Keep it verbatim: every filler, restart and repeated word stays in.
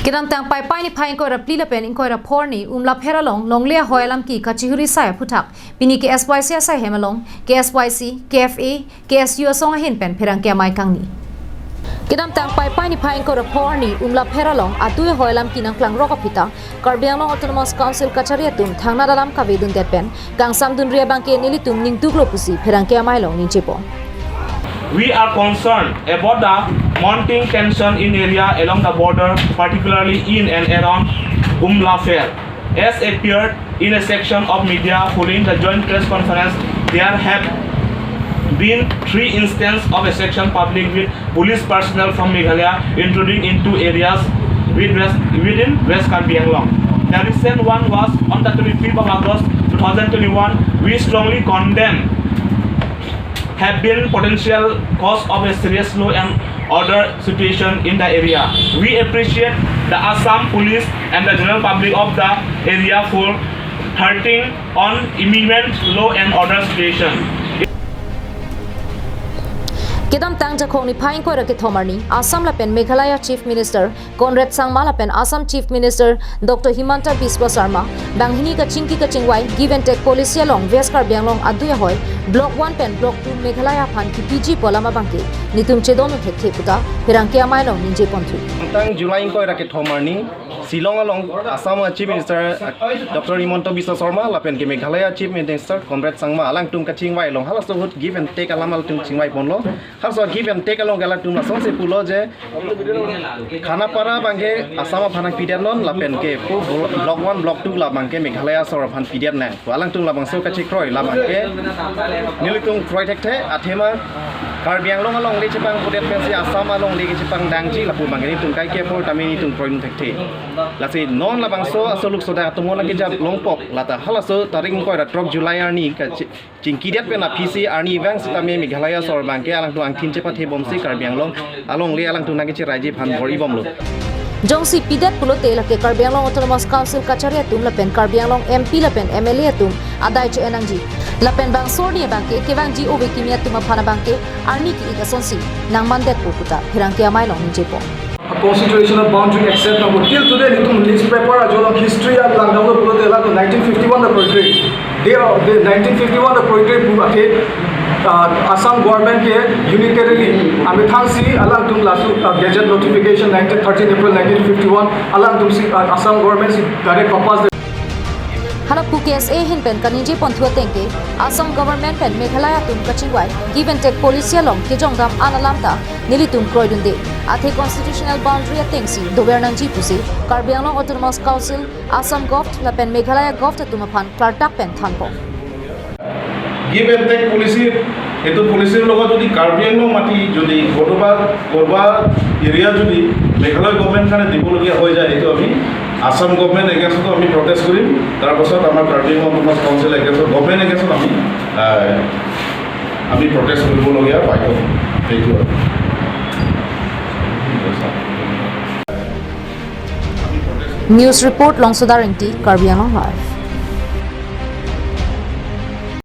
Kedamtang Paipai niphai ingkoi ra phli lapen ingkoi ra phongo arni Umlapher along longle ahoi alam ke kachihuri sai aphuthak pini K S Y C asai hem along K S Y C, K F A, K S U asong ahin pen pherangke amei kangni. Kedamtang Paipai niphai ingkoi ra phongo arni Umlapher along atui ahoi alam ke nangklangrok aphi ta Karbi Anglong Autonomous Council kachari atum thangnat alam kavedundet pen kangsamdunri abangke nelitum ningduklo pusi pherangke amei along ningjepon. We are concerned about the mounting tension in area along the border, particularly in and around Umlapher. As appeared in a section of media following the joint press conference, there have been three instances of a section public with police personnel from Meghalaya intruding into areas with West, within West Karbi Anglong. The recent one was on the twenty-fifth of August two thousand twenty-one. We strongly condemn have been potential cause of a serious law and order situation in the area. We appreciate the Assam Police and the general public of the area for hurting on imminent law and order situation. Kedamtang Jakhong niphai ingkoi ra kethom arni Assam lapen Meghalaya Chief Minister Conrad Sangma lapen Assam Chief Minister Doctor Himanta Biswa Sarma banghini kachingki kachingvai give and take policy along West Karbi Anglong atui ahoi Block one pen Block two Meghalaya aphan kipiji pu alam abangke nelitum chedondun thekthe puta pherangke amei along ningjeponthu. Tang July ingkoi ra kethom arni Shillong along Assam Chief Minister Doctor Himanta Biswa Sarma lapen ke Meghalaya Chief Minister Conrad Sangma alangtum kachingvai along halaso ahut give and take alam alangtum chingvaiponlo. Halaso give and take along alangtum lasonsi pulo je Khanapara abangke Assam aphan nangpidetnon lapen ke pu Block one, Block two labangke Meghalaya asor aphan pidetnang. Alangtum labangso kachekroi labangke nelitum kroi thekthe athema Karbi Anglong alongle chepangpudet pensi Assam alongle kechepangdangji lapu abangke nelitum kaikepon tame nelitum kroidun thekthe. Lasi non labangso asoluk soda atum nangkejap longpok lata halaso tarik ingkoi ra throk July arni kache- chingkidet pen aphisi arnivang sitame Meghalaya asor abangke alangtum angthin chepathebomsi Karbi Anglong alongle alangtum nangkecheraiji aphan bor-ibomlo. Jongsi pidet pulote lake Karbi Anglong Autonomous Council kachari atum lapen Karbi Anglong M P lapen M L A atum adai che-en nangji. Lapen bangso arni abangke kevangji ove kimi atum aphan abangke arni ki-ik asonsi nangmandetpo puta pherangke amei along ningjepon. A constitutional boundary accept nangpo. Till today, nelitum newspaper ajo along history alangdamlo pulote latum nineteen fifty-one the poetry. They are, the nineteen fifty-one the poetry pu athe, uh, Assam government ke unilaterally amethang si alangtum laso, uh, gazette notification nineteen, thirteen April nineteen fifty-one alangtum si, uh, Assam government si direct compass. Hala pu K S A ahin pen kaningjeponthu ateng ke Assam government pen Meghalaya atum kachingvai give and take policy along kejongdam an alam ta nelitum kroidunde. Athe constitutional boundary atengsi dover nangji pusi Karbi Anglong Autonomous Council, Assam Govt lapen Meghalaya Govt atum aphan klardak pen thanpo. Give and take policy, এইটো পলিচিৰ লগত যদি কাৰ্বি আংলং মাটি যদি ক'ৰবাত, ক'ৰবাত এৰিয়া যদি মেঘালয় গভৰ্ণমেণ্ট খানে দিবলগীয়া হৈ যায়, এইটো আমি আছাম গভৰ্ণমেণ্ট এগেইনষ্টতো আমি প্ৰটেষ্ট কৰিম। তাৰ পাছত আমাৰ কাৰ্বি আংলং অট'নমাছ কাউন্সিল এগেইনষ্টত, গভৰ্ণমেণ্ট এগেইনষ্টত আমি, আহ, আমি প্ৰটেষ্ট কৰিবলগীয়া বাধ্য হ'ম। সেইটো আৰু। News report, Longsoda Rengti, Karbi Anglong Live.